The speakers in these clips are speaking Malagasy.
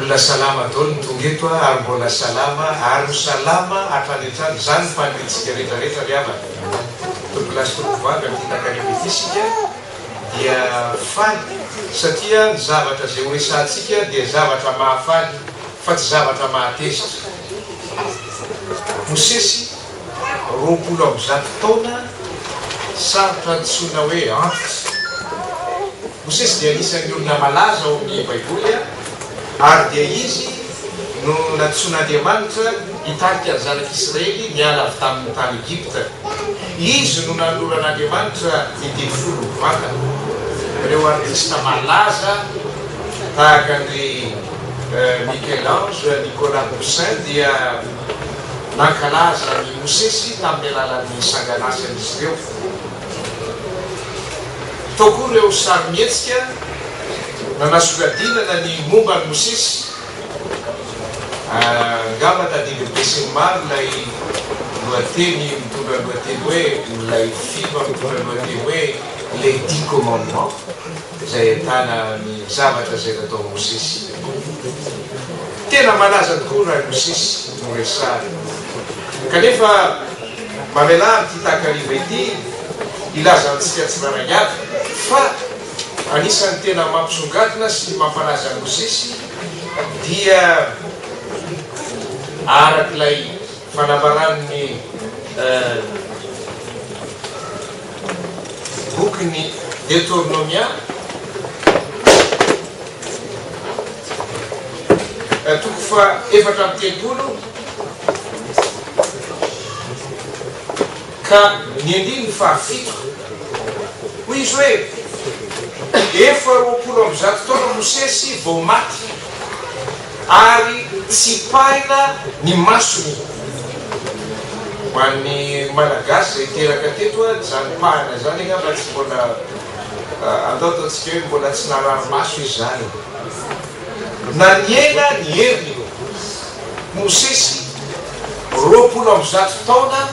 Olona salama daholo ny tonga eto ary mbola salama ary ho salama hatrany hatrany. Izany ny faniriantsika rehetra rehetra ry havana. Tompokolahy sy tompokovavy amin'ity takariva ity isika dia faly satria ny zavatra izay horesahantsika dia zavatra mahafaly fa tsy zavatra mahatezitra. Mosesy 120 taona, sarotra antsoina hoe antitra. Mosesy dia anisan'ny olona malaza ao amin'ny Baiboly, ary dia izy no nantsoin'Andriamanitra hitarika ny zanak'Israely niala avy tamin'ny tany Egypta. Izy no nanoloran'Andriamanitra ny Didy Folo mivantana. Ireo artista malaza tahaka an-dry Michel-Ange, Nicolas Poussin dia nankalaza an'i Mosesy tamin'ny alalan'ny sangan'asan'izy ireo. Tao koa ireo sarimihetsika nanasongadinana ny momba an'i Mosesy. Angamba tadidin'ny besinimaro ilay lohateny mitondra ny lohateny hoe, ilay film mitondra ny lohateny hoe Les Dix Commandements, izay ahitana ny zavatra izay nataon'i Mosesy. Tena malaza tokoa raha i Mosesy no resahina. Kanefa mamelà amin'ity takariva ity hilaza amintsika tsirairay avy fa anisan'ny tena mampisongadina sy mampalaza an'i Mosesy dia araka ilay fanambaran'ny bokin'ny Deotornomia toko faha 34 ka ny andininy faha-7. Hoy izy hoe, Efa 120 taona Mosesy vao maty. Ary tsipahina ny masony. Ho an'ny Malagasy izay teraka teto, izany pahina izany angamba tsy mbola, andao ataontsika hoe mbola tsy narary maso izy izany. Na nihena ny heriny. Mosesy, 120 taona,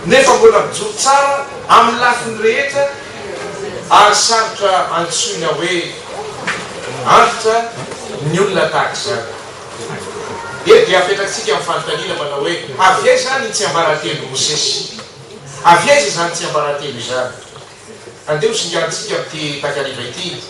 nefa mbola mijoro tsara amin'ny lafiny rehetra ary sarotra antsoina hoe antitra ny olona tahaka izany. Eto dia apetratsika ny fanontaniana manao hoe, avy aiza ny tsiambaratelon'i Mosesy? Avy aiza izany tsiambaratelo izany? Andeha ho singanintsika amin'ity takariva ity.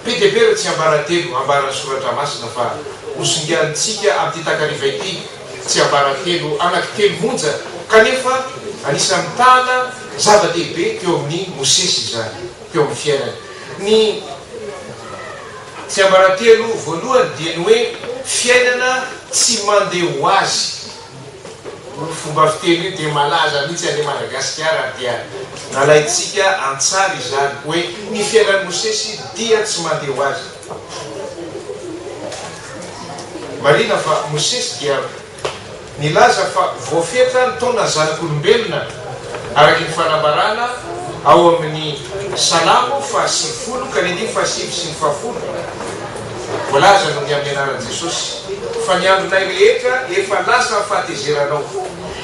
Be dia be ireo tsiambaratelo ambaran'ny Soratra Masina fa ho singanintsika amin'ity takariva ity tsiambaratelo anankitelo monja kanefa anisan'ny mitana zava-dehibe teo amin'i Mosesy izany teo amin'ny fiainany. Ny tsiambaratelo voalohany dia ny hoe fiainana tsy mandeha ho azy. Io fomba fiteny io dia malaza mihitsy any Madagasikara ary dia nalaintsika an-tsary izany hoe ny fiainan'i Mosesy dia tsy mandeha ho azy. Marihina fa Mosesy dia nilaza fa voafetra ny taonan'ny zanak'olombelona araka ny fanambarana ao amin'ny Salamo faha-90 ka ny andininy faha-9 sy ny faha-10. Voalaza noho ny amin'ny anaran'i Jesosy fa ny andronay rehetra efa lasa ny fahatezeranao.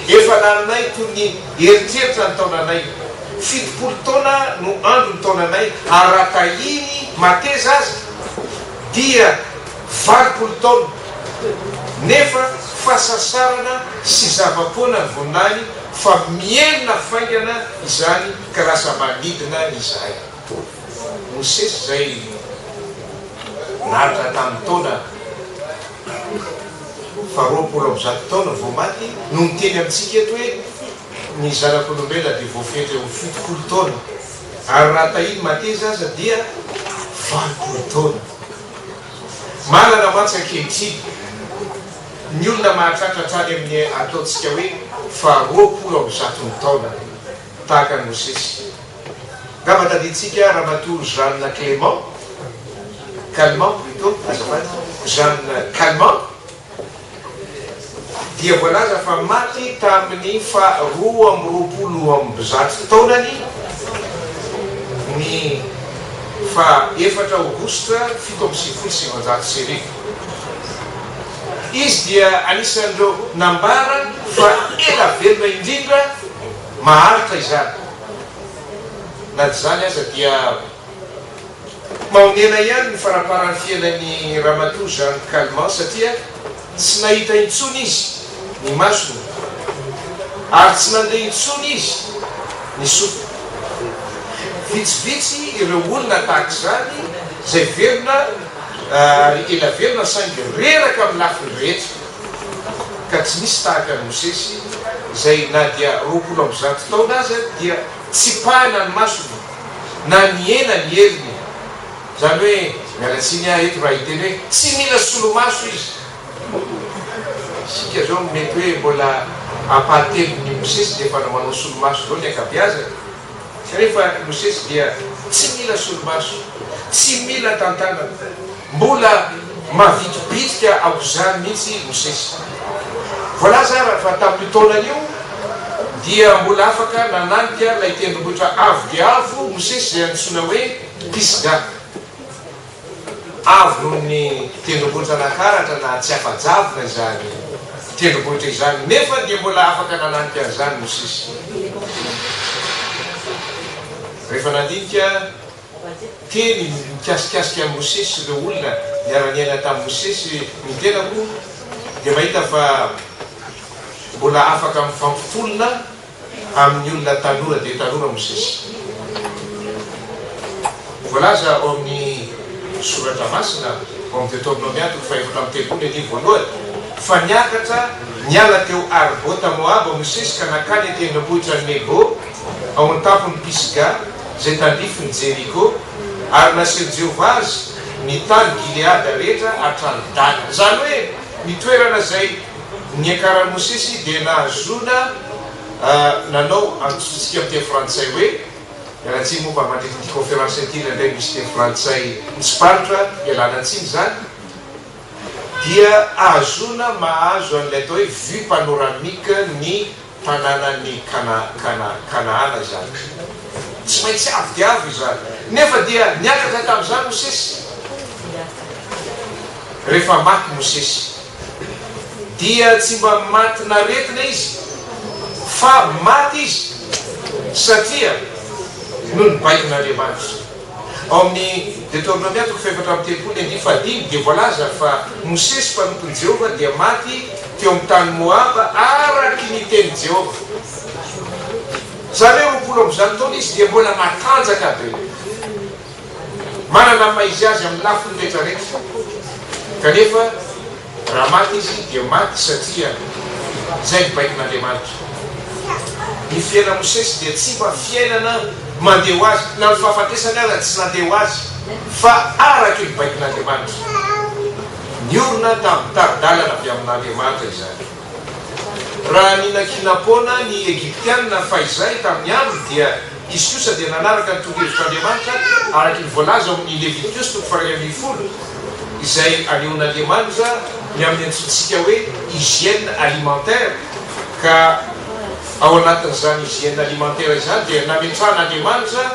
Efa laninay toy ny eritreritra ny taonanay. 70 taona no andron'ny taonanay ary raha tahiny mateza aza dia 80 taona. Nefa fahasasarana sy zava-poana ny voninahiny fa mihelina faingana izany ka lasa manidina izahay. Mosesy izay naharitra tamin'ny taona faha 120 taona vao maty no miteny amintsika eto hoe ny zanak'olombelona dia voafetra eo amin'ny 70 taona ary raha tahiny mateza aza dia 80 taona. Manana mantsy ankehitriny ny olona mahatratra hatrany amin'ny ataontsika hoe faha 120 taona tahaka an'i Mosesy. Angamba tadidintsika Ramatoa Jeanne Clément, Calment plutôt, azafady, Jeanne Calment, dia voalaza fa maty tamin'ny faha 122 taonany ny faha 4 aogositra 1997. Izy dia anisan'ireo nambara fa ela velona indrindra maharitra izany. Na dia izany aza dia. Mahonena ihany ny faramparan'ny fiainan'i Ramatoa Jeanne Calment satria tsy nahita intsony izy ny masony ary tsy nandeha intsony izy ny sofiny. Vitsivitsy ireo olona tahaka izany izay velona ary ela velona saingy reraka amin'ny lafiny rehetra ka tsy misy tahaka an'i Mosesy izay na dia 120 taona aza dia tsipahina ny masony na nihena ny heriny. Izany hoe, miala tsiny aho eto raha hiteny hoe tsy mila solomaso izy. Isika izao mety hoe mbola ampahatelon'ny Mosesy dia efa manao solomaso daholo ny ankabeazany. Kanefa i Mosesy dia tsy mila solomaso, tsy mila tantanana. Mbola mavitribitrika aok'izany mihitsy i Mosesy. Voalaza ara fa tamin'io taonany io dia mbola afaka nananika ilay tendrombohitra avo dia avo Mosesy izay antsoina hoe Pisga. Avo noho ny tendrombohitra Anankaratra na Tsiafajavona izany tendrombohitra izany, nefa dia mbola afaka nananika an'izany Mosesy. Rehefa nandinika teny mikasikasika an'i Mosesy sy ireo olona niara-niaina tamin'i Mosesy ny tenako dia mahita fa mbola afaka mifampitolona amin'ny olona tanora dia tanora Mosesy. Voalaza ao amin'ny Soratra Masina, ao amin'ny Deoteronomia toko faha-34 andininy voalohany, fa niakatra niala teo Arbota Moaba Mosesy ka nankany an-tendrombohitra Nebo, ao an-tampon'i Pisga, izay tandrifin'i Jeriko, ary nasehon'i Jehovah azy ny tany Gileada rehetra hatrany Dana. Izany hoe, ny toerana izay niakaran'i Mosesy dia nahazoana nanao antsointsika amin'ny teny frantsay hoe, miala tsiny moa fa mandritra ity conférence ity indraindray misy teny frantsay mitsiparitra, ialana tsiny izany, dia ahazoana mahazo an'ilay atao hoe vue panoramique ny tanànan'i Kana, Kana, Kanaana izany. Tsy maintsy avo dia avo izany. Nefa dia niakatra tamin'izany Mosesy. Rehefa maty Mosesy, dia tsy mba matin'aretina izy, fa maty izy satria noho ny baikon'Andriamanitra. Ao amin'ny Deoteronomia toko faha-34 ny andininy fahadimy dia voalaza fa Mosesy mpanompon'i Jehovah dia maty teo amin'ny tany Moaba araky ny tenin'i Jehovah. Izany hoe 120 taona izy dia mbola matanjaka be. Manana ny maha izy azy amin'ny lafiny rehetrarehetra. Kanefa Raha maty izy dia maty satria izay ny baikon'Andriamanitra. Ny fiainan'i Mosesy dia tsy mba fiainana mandeha ho azy, na ny fahafatesany aza tsy nandeha ho azy fa araky ny baikon'Andriamanitra. Niorina tamin'ny tari-dalana avy amin'Andriamanitra izany. Raha ninakinam-poana ny Egyptiana fahizay tamin'ny androny dia izy kosa dia nanaraka ny torohevitr'Andriamanitra araky ny voalaza ao amin'ny Levitikosy toko faha-11. Izay anehoan'Andriamanitra ny amin'ny antsointsika hoe hygiène alimentaire, ka ao anatin'izany hygiène alimentaire izany dia nametrahan'Andriamanitra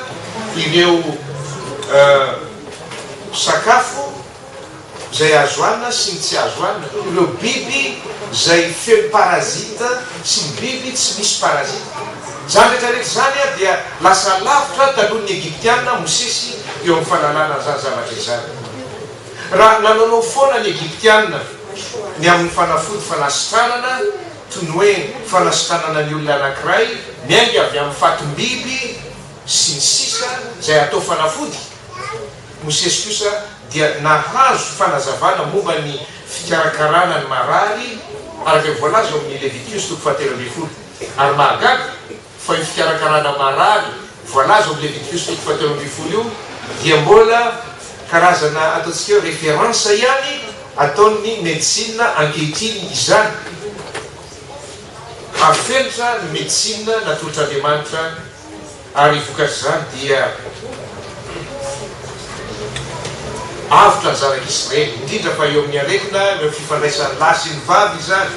ireo sakafo izay azo hanina sy ny tsy azo hanina, ireo biby izay feno parasite sy ny biby tsy misy parasite. Izany rehetra rehetra izany dia lasa lavitra talohan'ny Egyptiana Mosesy eo amin'ny fahalalana an'izany zavatra izany. Raha nanaonao foana ny Egyptiana ny amin'ny fanafody fanasitranana, toy ny hoe fanasitranana ny olona anankiray miainga avy amin'ny fatim-biby sy ny sisa izay atao fanafody, Mosesy kosa dia nahazo fanazavana momba ny fikarakarana ny marary araka ny voalaza ao amin'ny Levitikosy toko fahatelo ambin'ny folo. Ary mahagaga fa io fikarakarana marary voalaza ao amin'ny Levitikosy toko fahatelo ambin'ny folo io dia mbola karazana ataontsika hoe référence ihany ataon'ny médecine ankehitriny izany. Hafenitra ny médecine natolotr'Andriamanitra Ary vokatr'izany dia avotra ny zanak'Israely, indrindra fa eo amin'ny aretina, eo amin'ny fifandraisan'ny lahy sy ny vavy izany,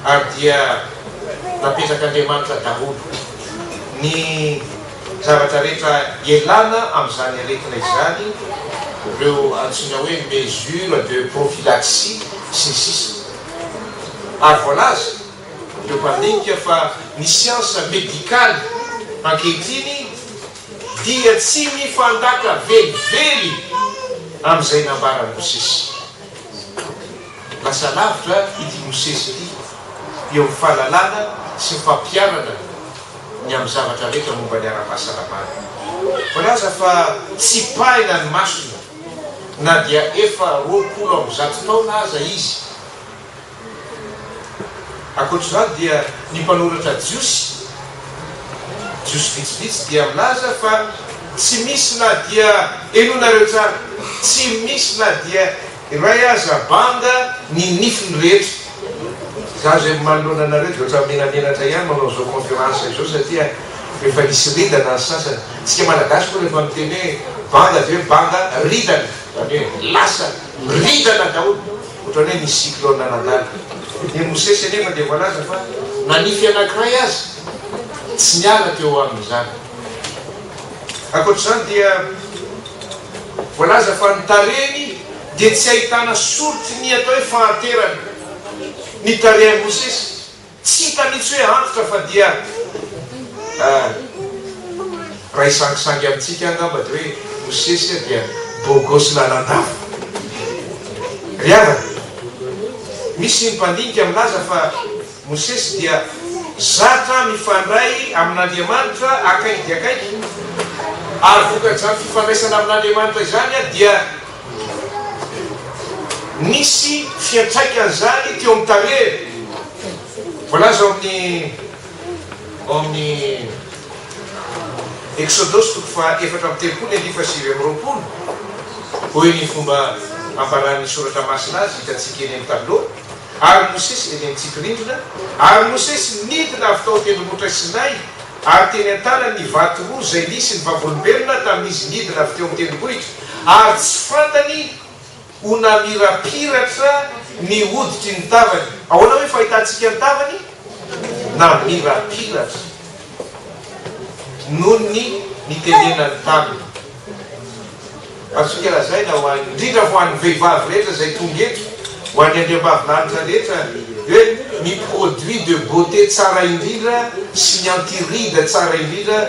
ary dia napetrak'Andriamanitra daholo ny zavatra rehetra ialana amin'izany aretina izany, ireo antsoina hoe mesures de prophylaxie sy ny sisa. Ary voalaza. Ireo mpandinika fa ny siansa medikaly ankehitriny dia tsy mifandaka velively amin'izay nambaran'i Mosesy. Lasa lavitra ity Mosesy ity eo amin'ny fahalalana sy ny fampiharana ny amin'ny zavatra rehetra momba ny ara-pahasalamana. Voalaza fa tsipahina ny masony na dia efa 120 taona aza izy. Ankoatr'izany dia ny mpanoratra jiosy, jiosy vitsivitsy dia milaza fa tsy misy na dia, henoinareo tsara, tsy misy na dia iray aza banga ny nifiny rehetra. Za izay manoloana anareo dia ohatran'ny menamenatra ihany manao izao conférence izao satria efa nisy ridana ny sasany. Tsika malagasy moa rehefa miteny hoe banga dia hoe banga ridana, izany hoe lasa ridana daholo. Ohatran'ny hoe nisy cyclone nandalo. I Mosesy anefa dia voalaza fa na nify anankiray aza tsy niala teo amin'izany. Ankoatr'izany dia voalaza fa ny tarehiny dia tsy ahitana soritry ny atao hoe fahanterana. Ny tarehin'i Mosesy. Tsy hita mihitsy hoe antitra fa dia raha hisangisangy amintsika angamba dia hoe Mosesy dia beau gosse lalandava. Ry havana, misy ny mpandinika milaza fa Mosesy dia zatra mifandray amin'Andriamanitra akaiky dia akaiky ary vokatr'izany fifandraisana amin'Andriamanitra izany dia Nisy fiantraikan'izany teo amin'ny tarehiny. Voalaza ao amin'ny ao amin'ny Eksodosy toko faha 34 ny andiany faha 29, hoy ny fomba ambaran'ny Soratra Masina azy, hitantsika eny amin'ny tableau, Ary Mosesy, eny amin'ny tsipirindrina, ary Mosesy nidina avy tao an-tendrombohitra Sinay, ary teny an-tanany ny vato roa izay nisy ny vavolombelona tamin'izy nidina avy teo amin'ny tendrombohitra, ary tsy fantany ho namirapiratra ny hoditry ny tavany. Ahoana hoe fahitantsika ny tavany? Namirapiratra noho ny nitenenany taminy. Azontsika lazaina ho an'ny, indrindra ho an'ny vehivavy rehetra izay tonga eto, ho an'ny andriambavilanitra rehetra, hoe ny produit de beauté tsara indrindra sy ny anti-ride tsara indrindra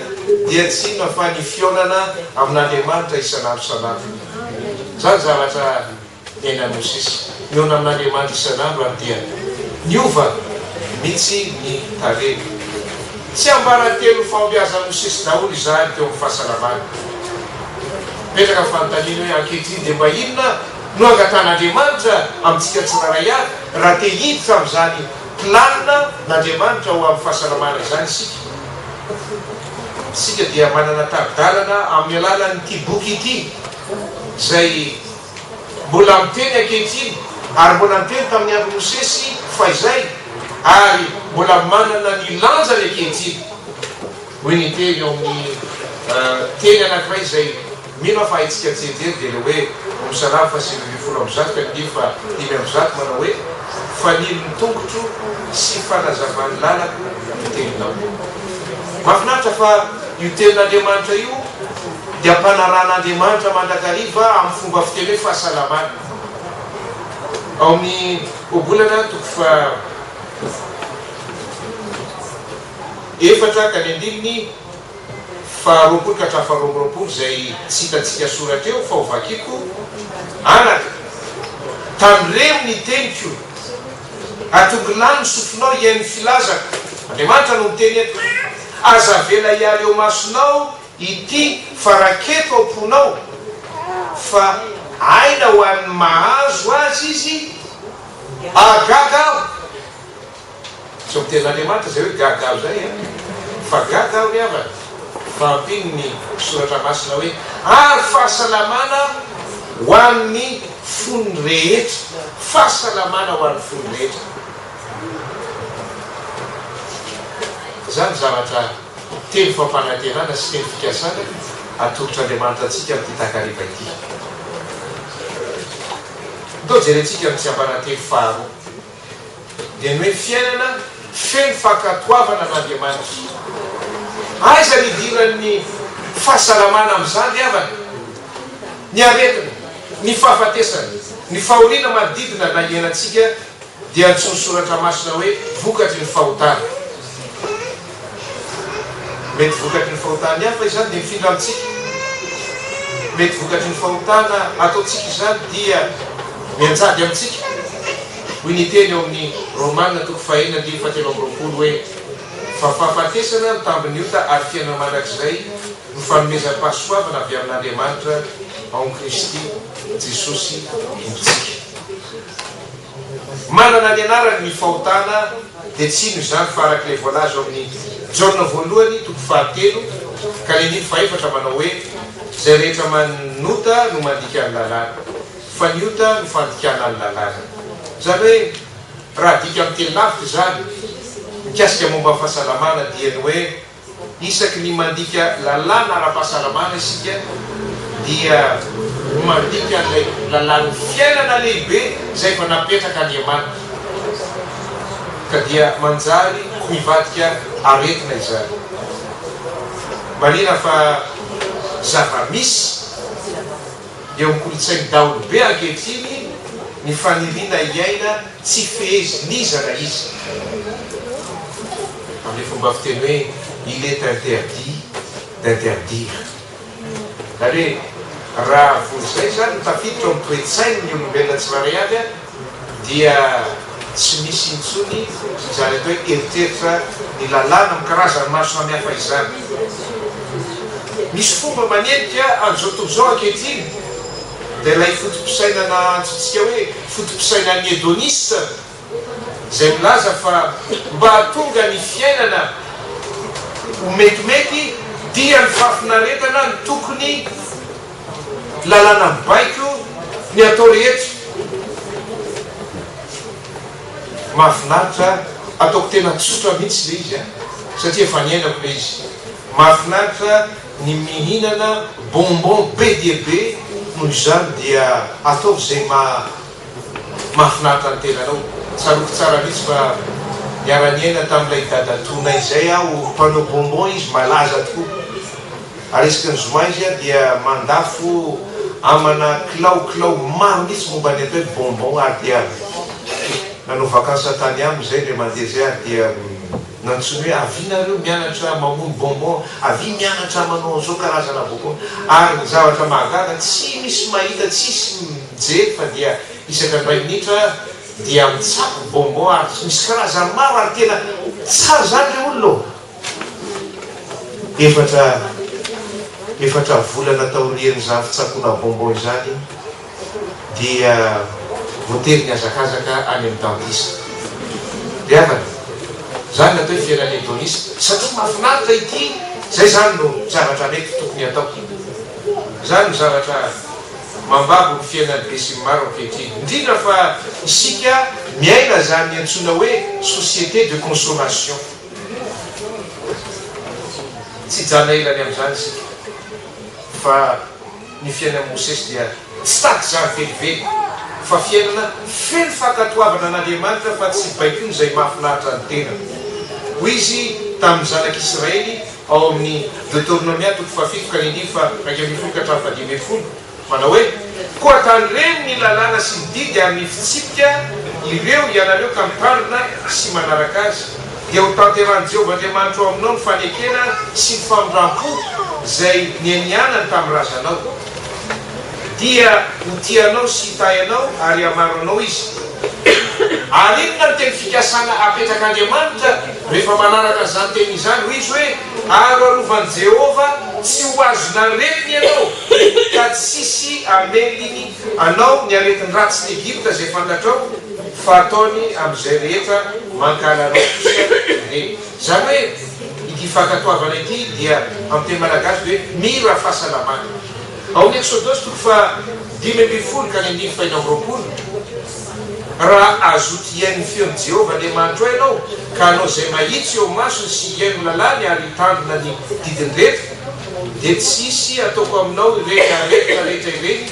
dia tsy inona fa ny fihaonana amin'Andriamanitra isan'andro isan'andro. Izany zavatra. Niainan'i Mosesy. Nihaona amin'Andriamanitra isan'andro ary dia niova mihitsy ny tarehiny. Tsiambaratelon'ny fahombiazan'i Mosesy daholo izany teo amin'ny fahasalamany. Mipetraka ny fanontaniana hoe ankehitriny dia mba inona no angatahan'Andriamanitra amintsika tsirairay avy raha te hiditra amin'izany planina n'Andriamanitra ho amin'ny fahasalamana izany isika? Isika dia manana tari-dalana amin'ny alalan'ity boky ity izay Mbola miteny ankehitriny, ary mbola niteny tamin'ny andron'i Mosesy fahizay, ary mbola manana ny lanjany ankehitriny. Hoy ny teny ao amin'ny teny anankiray izay mino aho fa haintsika tsianjery dia ilay hoe ao amin'ny Salamo faha 119 ka andininy faha 105 manao hoe, Fanilo ny tongotro sy fanazavan'ny lalako ny teninao. Mahafinaritra fa io tenin'Andriamanitra io dia ampanarahan'Andriamanitra mandrakariva amin'ny fomba fiteny hoe fahasalamana. Ao amin'ny Ohabolana toko faha efatra ka ny andininy faha 20 ka hatramin'ny faha 22 izay tsy hitantsika soratra eo fa ho vakiko, Anaka, tandremo ny teniko, atongilano ny sofinao hihaino ny filazako. Andriamanitra no miteny eto. Aza avela hiala eo masonao Ity fa raketo am-ponao fa aina ho an'ny mahazo azy izy ah gaga aho! Tsy ao tenin'Andriamanitra izay hoe gaga aho izay an! Fa gaga aho ry havana fa ampian'ny soratra masina hoe ary fahasalamana ho an'ny fony rehetra, fahasalamana ho an'ny fony rehetra. Izany zavatra. Teny fampanantenana sy teny fikasana atolotr'Andriamanitra antsika amin'ity takariva ity. Ndao jerentsika ny tsiambaratelo faharoa, dia ny hoe fiainana feno fankatoavana an'Andriamanitra. Aiza ny idiran'ny fahasalamana amin'izany ry havana? Ny aretina, ny fahafatesana, ny fahoriana manodidina na iainantsika dia antsoin'ny Soratra Masina hoe vokatry ny fahotana. Mety vokatry ny fahotan'ny hafa izany dia mifindra amintsika. Mety vokatry ny fahotana ataontsika izany dia mianjady amintsika. Hoy ny teny ao amin'ny Romana toko fahenina andininy fahatelo amby roapolo hoe, Fa fahafatesana no tambin'ny ota ary fiainana mandrakizay no fanomezam-pahasoavana avy amin'Andriamanitra ao amin'i Kristy Jesosy Tompontsika. Manana ny anarany ny fahotana dia tsy inona izany fa araka ilay voalaza ao amin'ny Jaona voalohany toko fahatelo ka ny andininy fahefatra manao hoe, Izay rehetra manota no mandika ny lalàna, fa ny ota no fandikana ny lalàna. Izany hoe raha adika amin'ny teny lavitra izany mikasika momba ny fahasalamana dia ny hoe, Isaky ny mandika lalàna ara-pahasalamana isika dia mandika an'ilay lalàn'ny fiainana lehibe izay efa napetrak'Andriamanitra, ka dia manjary mivadika aretina izany. Marihina fa zava-misy eo amin'ny kolontsain'ny daholobe ankehitriny ny faniriana hiaina tsy fehezin'iza na iza. Amin'ilay fomba fiteny hoe il est interdit d'interdire. Izany hoe raha vao izay izany no tafiditra ao amin'ny toe-tsain'ny olombelona tsirairay avy dia tsy misy intsony izany atao hoe eritreritra ny lalàna amin'ny karazany maro samihafa izany. Misy fomba manenika an'izao tontolo izao ankehitriny dia ilay foto-pisainana antsointsika hoe foto-pisainan'ny hedoniste izay milaza fa mba hahatonga ny fiainana ho metimety dia ny fahafinaretana no tokony lalàna mibaiko ny atao rehetra. Mahafinaritra, ataoko tena tsotra mihitsy ilay izy an, satria efa niainako ilay izy. Mahafinaritra ny mihinana bonbon be dia be, noho izany dia ataovy izay maha Mahafinaritra ny tenanao. Tsaroako tsara mihitsy fa niara-niaina tamin'ilay dadatoanay izay aho, mpanao bonbon izy, malaza tokoa. Ary isaky ny zoma izy dia mandafo amana kilao kilao maro mihitsy momba ny atao hoe bonbon ary dia nanao vacances tany aminy izay indray mandeha izay ary dia nantsoiny hoe avia nareo mianatra mamono bonbon, avia mianatra manao an'izao karazana bonbon. Ary ny zavatra mahagaga tsy misy mahita, tsisy mijery fa dia isaka indray minitra dia mitsako bonbon ary misy karazany maro ary tena tsara izany ry olona ô! Efatra efatra volana taorian'izany fitsakoana bonbon izany dia voatery nihazakazaka any amin'ny dentiste. Ry havana, izany no atao hoe fiainana hedoniste. Satria mahafinaritra ity, izay izany no zavatra mety tokony hatao. Izany no zavatra mambabo ny fiainan'ny besinimaro ankehitriny, indrindra fa isika miaina izany antsoina hoe société de consommation. Tsy hijanona ela ny amin'izany isika, fa ny fiainan'i Mosesy dia tsy tahaka izany velively, fa fiainana feno fankatoavana an'Andriamanitra fa tsy baikoiny izay mahafinaritra ny tenany. Hoy izy tamin'ny zanak'Israely ao amin'ny Deoteronomia toko fahafito ka ny andininy faha-11 ka hatramin'ny fahadimy ambin'ny folo, manao hoe, Koa tandremo ny lalàna sy ny didy ary ny fitsipika ireo ianareo ka mitandrina sy manaraka azy, dia ho tanterahin'i Jehovah Andriamanitrao aminao ny fanekena sy ny famindram-po izay nianianany tamin'ny razanao. Dia ho tia anao sy hitahy anao ary hamaro anao Izy. Ary inona no teny fikasana apetrak'Andriamanitra rehefa manaraka an'izany teny izany? Hoy Izy hoe, Ary ho arovan'i Jehovah tsy ho azon'aretina ianao, ka tsy hisy hamely anao ny aretin-dratsin'i Egypta izay fantatrao, fa hataony amin'izay rehetra mankahala anao kosa ireny. Izany hoe, ity fankatoavana ity dia amin'ny teny malagasy dia hoe mira fahasalamana. Ao amin'ny Eksodosy toko faha 15 ka ny andininy faha 26, Raha hazoto hihaino ny feon'i Jehovah Andriamanitrao ianao, ka hanao izay mahitsy eo imasony sy hihaino ny lalàny ary hitandrina ny didiny rehetra, dia tsy hisy hataoko aminao ireny aretina rehetra ireny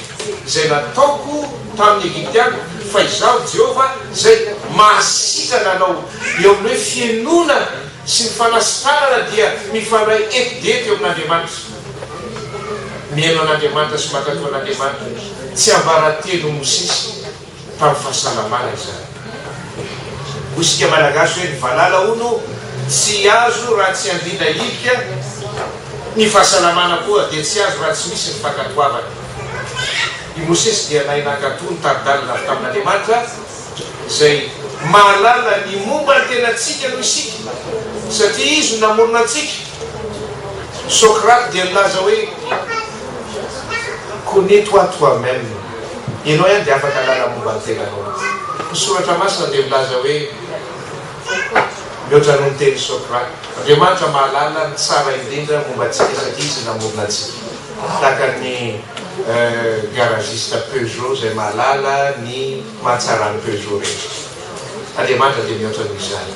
izay nataoko tamin'ny Egyptiana, fa Izaho Jehovah izay mahasitrana anao. Eo amin'ny hoe fihenoana sy ny fanasitranana dia mifandray eto dia eto eo amin'Andriamanitra. Mihaino an'Andriamanitra sy mankatò an'Andriamanitra. Tsiambaratelo Mosesy tamin'ny fahasalamana izany. Hoy isika Malagasy hoe ny valala hono tsy azo raha tsy andriana ilika. Ny fahasalamana koa dia tsy azo raha tsy misy ny fankatoavana. I Mosesy dia nahay nankatò ny tari-dalana avy tamin'Andriamanitra, izay mahalala ny momba ny tenantsika noho isika, satria Izy no namorona antsika. Socrate dia nilaza hoe, Connais-toi toi-même. Ianao ihany dia afaka hahalala momba ny tenanao. Ny Soratra Masina dia milaza hoe, Mihoatra noho ny tenin'i Socrate, Andriamanitra mahalala ny tsara indrindra momba antsika satria Izy namorona antsika. Tahaka ny garagiste Peugeot izay mahalala ny mahatsara ny Peugeot rehetra. Andriamanitra dia mihoatra noho izany.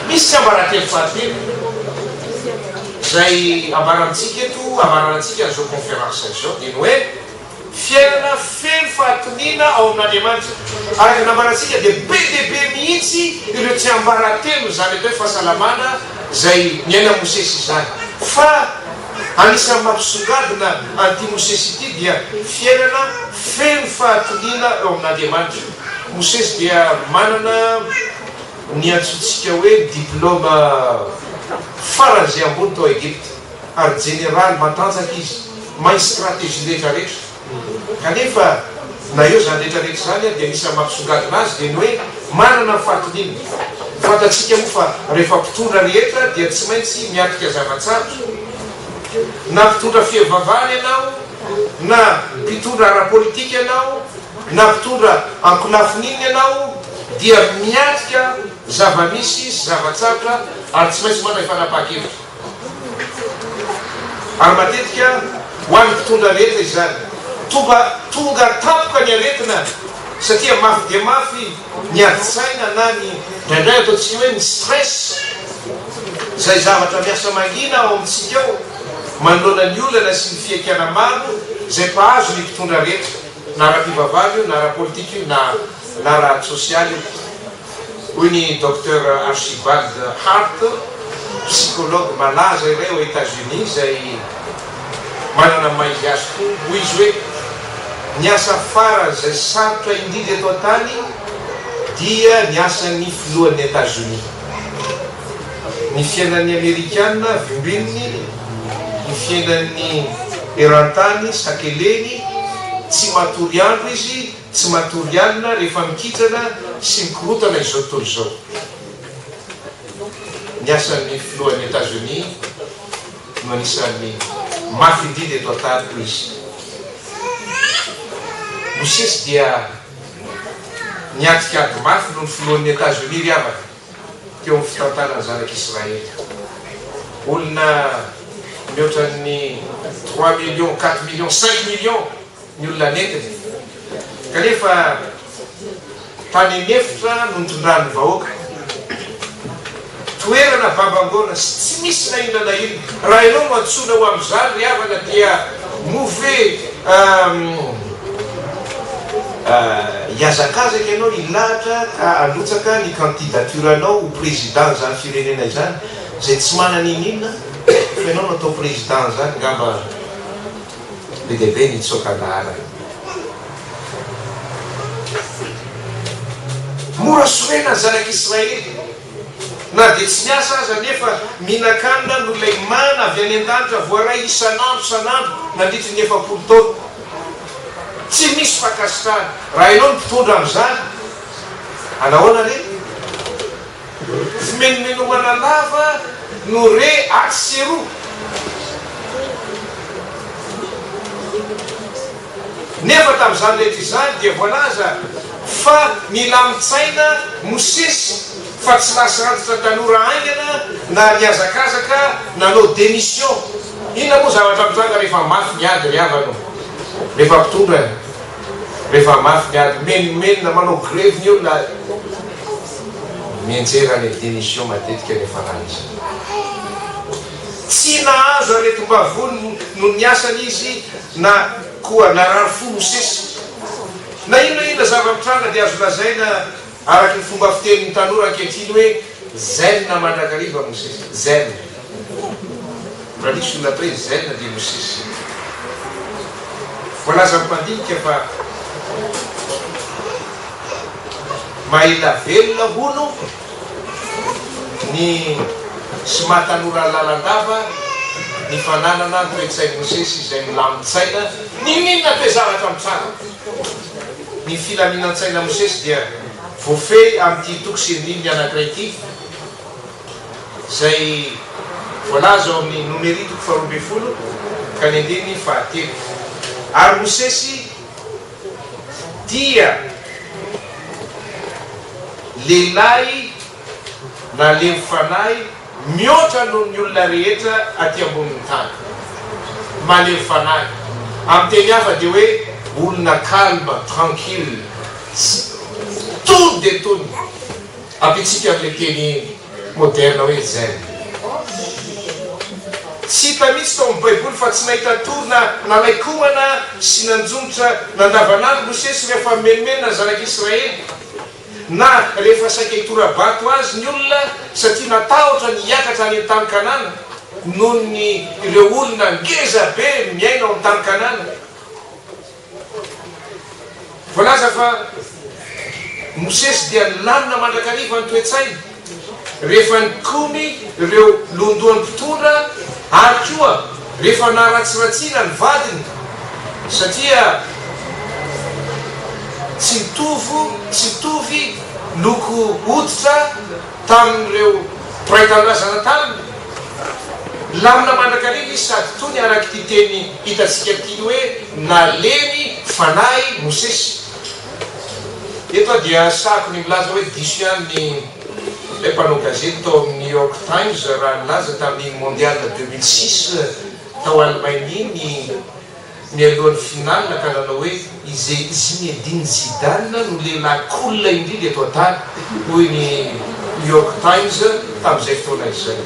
Misy tsiambaratelo fahatelo izay ambara amintsika eto, amaranantsika an'izao conférence izao, dia ny hoe, Fiainana feno fahatoniana ao amin'Andriamanitra. Araka ny nambarantsika dia be dia be mihitsy ireo tsiambaratelon'izany atao hoe fahasalamana izay niainan'i Mosesy izany. Fa anisan'ny mampisongadina an'ity Mosesy ity dia fiainana feno fahatoniana eo amin'Andriamanitra. Mosesy dia manana ny antsointsika hoe diplaoma faran'izay ambony tao Egypta. ary jeneraly matanjaka izy, mahay stratégie rehetra rehetra. Kanefa na eo izany rehetra rehetra izany dia anisan'ny mampisongadina azy dia ny hoe manana ny fahatoniana. Fantatsika moa fa rehefa mpitondra rehetra dia tsy maintsy miatrika zava-tsarotra. Na mpitondra fihevavahana ianao, na mpitondra ara-politika ianao, na mpitondra ankolafiny inona ianao dia miatrika zava-misy sy zava-tsarotra ary tsy maintsy mandray fanapahan-kevitra. Ary matetika ho an'ny mpitondra rehetra izany. Tonga tonga tampoka ny aretina satria mafy dia mafy ny adin-tsaina na ny indraindray ataontsika hoe ny stress izay zavatra miasa mangina ao amintsika ao manoloana ny olana sy ny fihaikana maro izay mpahazo ny mpitondra rehetra na ara-pivavahana io na ara-politika io na na ara-tsosialy io. Hoy ny Docteur Archibald Hart, psychologue malaza iray ao Etats-Unis izay manana ny maha izy azy koa, hoy izy hoe, Ny asa faran'izay sarotra indrindra eto an-tany dia ny asan'ny filohan'ny Etazonia. Ny fiainan'ny Amerikana vimbininy, ny fiainan'ny eran-tany sakeleny, tsy matory andro izy, Tsy matory alina rehefa mikitrana sy mikorotana izao tontolo izao. Ny asan'ny filohan'i Etazonia no anisan'ny mafy indrindra eto an-tany, hoy izy. Mosesy dia niatrika ady mafy noho ny filohan'i Etazonia ry havana, teo amin'ny fitantanana ny zanak'Israely. Olona mihoatra ny trois millions, quatre millions, cinq millions ny olona nentiny, kanefa tany an'efitra no nitondrany ny vahoaka. Toerana babangoana sy tsy misy na inona na inona. Raha ianao no antsoina ho amin'izany ry havana dia moa ve hihazakazaka ianao hilahatra ka handrotsaka ny candidature-nao ho président-n'izany firenena izany izay tsy manana ininona fa ianao no atao président-n'izany angamba Be dia be ny nitsoaka an-daharana. Mora sorena ny zanak'Israely. Na dia tsy miasa aza nefa mihinan-kanina noho ilay mana avy any an-danitra voaray isan'andro isan'andro nandritry ny 40 taona. Tsy misy fankasitrahana. Raha ianao no mpitondra amin'izany, anahoana re? Fimenomenomana lava no re atsy sy eroa. Nefa tamin'izany rehetra izany dia voalaza fa nilamin-tsaina Mosesy fa tsy lasa antitra tanora haingana na nihazakazaka nanao démission. Inona moa zavatra mitranga rehefa mafy ny ady ry havana o? Rehefa mpitondra Rehefa mafy ny ady, mimenomenona, manao grevy ny olona, mianjera any démission matetika ny hafaran'izy. Tsy nahazo aretim-bavony noho ny asany izy na koa narary fo Mosesy. Na inona inona zava-mitranga dia azo lazaina araka ny fomba fitenin'ny tanora ankehitriny hoe zen mandrakariva Mosesy. Zen. Raha nisy olona atao hoe zen dia Mosesy. Voalazan'ny mpandinika fa maha-ela velona hono ny sy maha-tanora lalandava ny fananana ny toe-tsain'i Mosesy izay milamin-tsaina n'inon'inona toe-zavatra mitranga. Ny filaminan-tsaina Mosesy dia voafehy amin'ity toko sy andininy anankiray ity, izay voalaza ao amin'ny Nomery toko faharoa ambin'ny folo ka ny andininy fahatelo. Ary Mosesy dia lehilahy nalemy fanahy mihoatra noho ny olona rehetra aty ambonin'ny tany. Malemy fanahy. Amin'ny teny hafa dia hoe olona calme, tranquille, tony dia tony. Ampitsika amin'ilay teny moderne hoe zen. Tsy hita mihitsy tao amin'ny Baiboly fa tsy nahita tory na nalain-komana sy nanjonitra nandavanandro Mosesy rehefa mimenomenona ny zanak'Israely, na rehefa saika hitora-bato azy ny olona satria natahotra ny hiakatra any an-tany Kanana noho ny ireo olona ngeza be miaina ao amin'ny tany Kanana. Voalaza fa Mosesy dia nilamina mandrakariva ny toe-tsainy rehefa nikomy ireo lohandohan'ny mpitondra ary koa rehefa naharatsiratsiana ny vadiny satria tsy nitovo tsy nitovy loko hoditra tamin'ireo mpiray tanindrazana taminy. Milamina mandrakariva izy sady tony araka ity teny hitantsika ity hoe nalemy fanahy Mosesy. Eto aho dia sahako ny milaza hoe diso ihany ny ilay mpanao gazety tao amin'ny New York Times raha nilaza tamin'iny Mondial 2006 tao Allemagne iny mialohan'ny finale ka nanao hoe i Zinedine Zidane no lehilahy cool indrindra eto an-tany, hoy ny New York Times tamin'izay fotoana izay.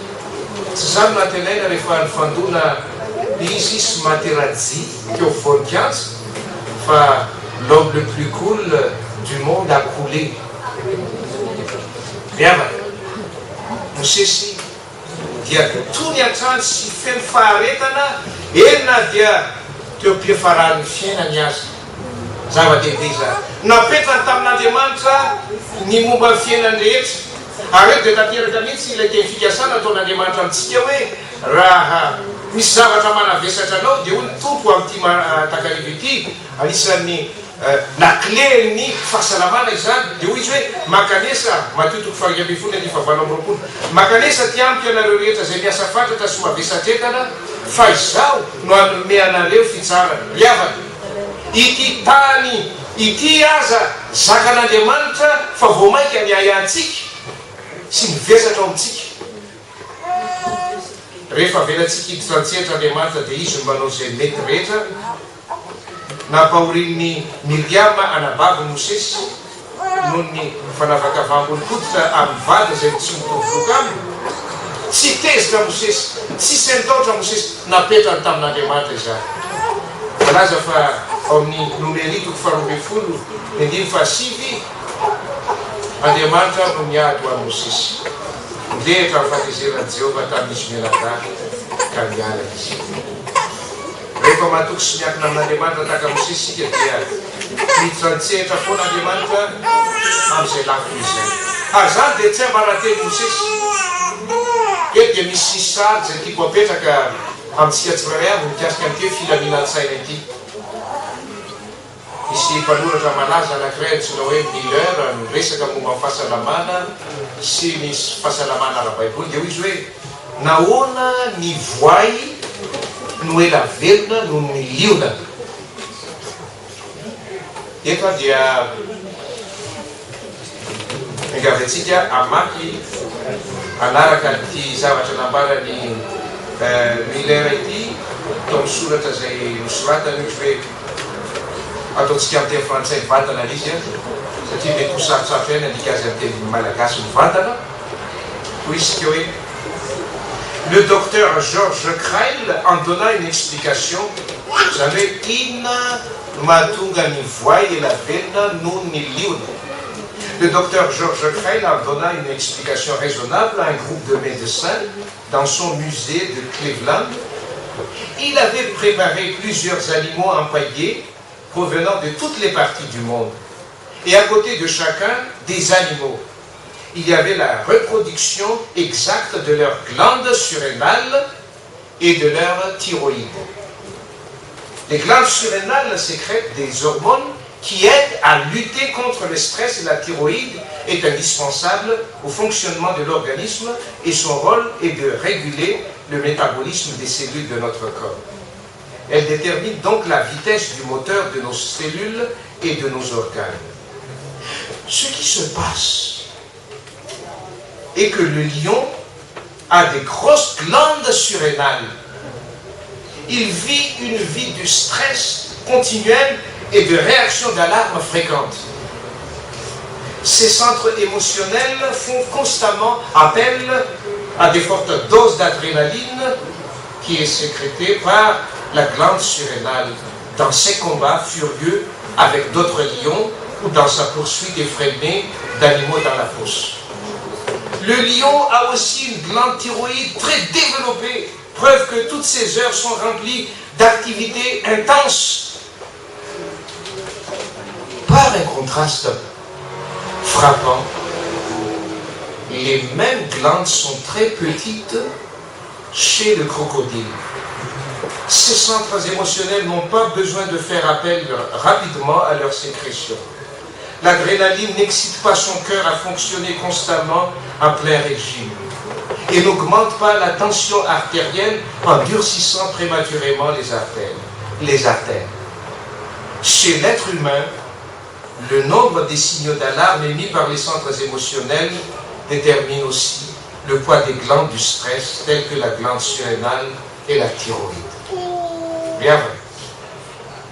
Tsy izany no antenaina rehefa nifandona izy sy Materazzi teo afovoan'ny kianja fa l'homme le plus cool du monde a coulé. Ry havana, Mosesy dia tony hatrany sy feno faharetana, eny na dia teo am-piafaran'ny fiainany aza. Zava-dehibe izany. Napetrany tamin'Andriamanitra ny momba ny fiainany rehetra. Ary eto dia tanteraka mihitsy ilay teny fikasana ataon'Andriamanitra amintsika hoe, Raha misy zavatra manavesatra anao, dia hoy ny Tompo amin'ity takariva ity, anisan'ny Lakile-n'ny fahasalamana izany. Dia hoy Izy hoe, Mankanesa, Matio toko faha-11 andininy faha-28, Mankanesa aty amiko ianareo rehetra izay miasa fatratra sy mavesatretana, fa Izaho no hanome anareo fitsaharana. Ry havana, ity tany ity aza zakan'Andriamanitra fa vao mainka ny ahiahintsika sy ny vesatra ao amintsika. Rehefa avelantsika hiditra an-tsehatra Andriamanitra dia Izy no manao izay mety rehetra. Nampahorian'i Miriama anabavin'i Mosesy noho ny fanavakavaham-bolon-koditra amin'ny vadiny izay tsy mitovy loko aminy. Tsy tezitra Mosesy, tsy sendaotra Mosesy, napetrany tamin'Andriamanitra izany. Voalaza fa ao amin'ny Nomery toko faharoa ambin'ny folo ny andininy fahasivy, Andriamanitra no niady ho an'i Mosesy. Nirehitra ny fahatezeran'i Jehovah tamin'izy mianadahy, ka niala izy. Rehefa matoky sy miankina amin'Andriamanitra tahaka Mosesy isika dia miditra an-tsehatra foana Andriamanitra amin'izay lafiny izay. Ary izany dia tsiambarantenin'i Mosesy. Eto dia misy sary izay tiako apetraka amintsika tsirairay avy mikasika an'ity hoe filaminan-tsaina ity. Misy mpanoratra malaza anankiray antsoina hoe Miller niresaka momba ny fahasalamana sy ny fahasalamana ara-baiboly dia hoy izy hoe, Nahoana ny voay no ela velona noho ny liona? Eto aho dia miangavy antsika hamaky hanaraka an'ity zavatra nambaran'i Miller ity tao amin'ny soratra izay nosoratany, hoy izy hoe, Ataontsika amin'ny teny frantsay mivantana ilay izy an, satria mety ho sarotsarotra ihany handika azy amin'ny teny malagasy mivantana. Hoy isika hoe, Le docteur George Crile en donna une explication, izany hoe inona no mahatonga ny voay ela velona noho ny liona? Le docteur George Crile en donna une explication raisonnable à un groupe de médecins dans son musée de Cleveland. Il avait préparé plusieurs animaux empaillés provenant de toutes les parties du monde. Et à côté de chacun, des animaux. Il y avait la reproduction exacte de leurs glandes surrénales. et de leur thyroïde. Les glandes surrénales sécrètent des hormones qui aident à lutter contre le stress et la thyroïde est indispensable au fonctionnement de l'organisme et son rôle est de réguler le métabolisme des cellules de notre corps. Elle détermine donc la vitesse du moteur de nos cellules et de nos organes. Ce qui se passe est que le lion a des grosses glandes surrénales. Il vit une vie de stress continuel et de réactions d'alarme fréquentes. Ces centres émotionnels font constamment appel à des fortes doses d'adrénaline qui est sécrétée par la glande surrénale dans ses combats furieux avec d'autres lions ou dans sa poursuite effrénée d'animaux dans la fosse. Le lion a aussi une glande thyroïde très développée, preuve que toutes ses heures sont remplies d'activités intenses. Par un contraste frappant, les mêmes glandes sont très petites chez le crocodile. Ces centres émotionnels n'ont pas besoin de faire appel rapidement à leur sécrétion. L'adrénaline n'excite pas son cœur à fonctionner constamment à plein régime et n'augmente pas la tension artérielle en durcissant prématurément les artères. Les artères. Chez l'être humain, le nombre des signaux d'alarme émis par les centres émotionnels détermine aussi le poids des glandes du stress telles que la glande surrénale et la thyroïde. Bien vrai.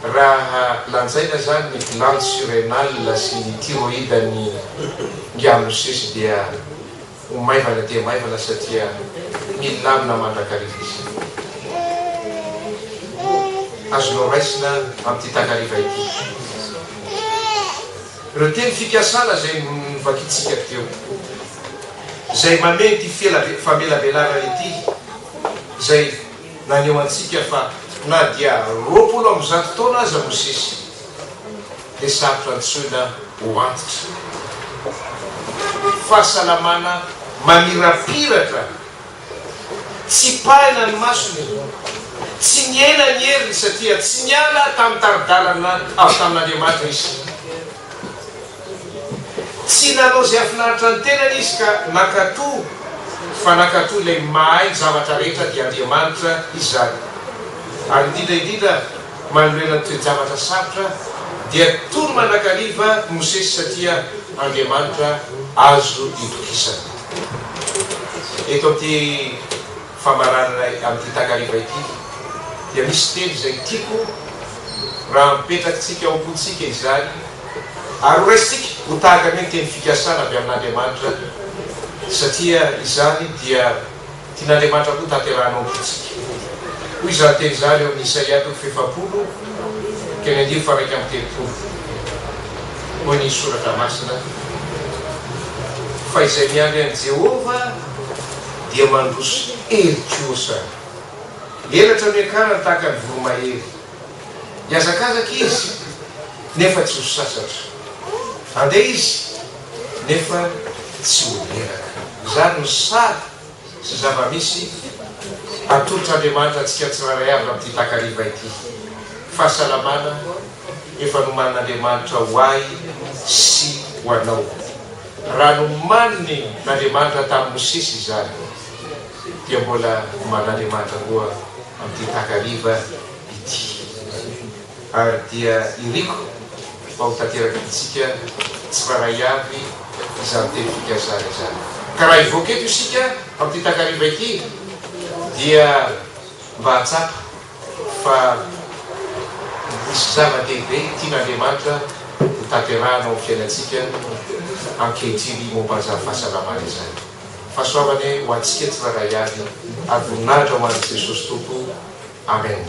Raha lanjaina zany ny glande surrénale sy ny thyroïde ny ngia Mosesy dia ho maivana dia maivana satria milamina mandrakariva izy. Azonao raisina amin'ity takariva ity ireo teny fikasana izay novakintsika teo, izay mamehy ity famelabelarana ity, izay naneho antsika fa na dia 120 taona aza Mosesy dia sarotra antsoina ho antitra. Fahasalamana mamirapiratra, tsy pahina ny masony, tsy nihena ny heriny satria tsy niala tamin'ny tari-dalana avy tamin'Andriamanitra izy. Tsy nanao izay hahafinaritra ny tenany izy ka nankatò, fa nankatò ilay mahay ny zavatra rehetra dia Andriamanitra izany. Ary indrindra indrindra manoloana ny toe-javatra sarotra dia tony mandrakariva Mosesy satria Andriamanitra azo itokisana. Eto amin'ity famaranana amin'ity takariva ity dia misy teny izay tiako raha mipetrakintsika ao am-pontsika izany ary ho raisintsika ho tahaka ny hoe teny fikasana avy amin'Andriamanitra satria izany dia tian'Andriamanitra koa tanterahina ao am-pontsika. Hoy izany teny izany ao amin'ny Isaia toko fahefapolo teny andininy faha-31. Hoy ny Soratra Masina, Fa izay miandry an'i Jehovah dia mandroso hery kosa. Elatra miakarany tahaka ny voromahery. Hihazakazaka izy, nefa tsy ho sasatra. Handeha izy, nefa tsy ho reraka. Izany no sary sy zava-misy atolotr'Andriamanitra antsika tsirairay avy amin'ity takariva ity. Fahasalamana efa nomanin'Andriamanitra ho ahy sy ho anao. Raha nomanin'Andriamanitra tamin'i Mosesy izany, dia mbola oman'Andriamanitra koa amin'ity takariva ity. Ary dia iriko mba ho tanteraka amintsika tsirairay avy izany teny fikasana izany. Ka raha hivoaka eto isika amin'ity takariva ity dia mba hahatsapa fa misy zava-dehibe tian'Andriamanitra ho tanterahana ao amin'ny fiainantsika ankehitriny momba an'izany fahasalamana izany. Fahasoavana ho antsika tsirairay avy ary voninahitra ho an'i Jesosy Tompo. Amen.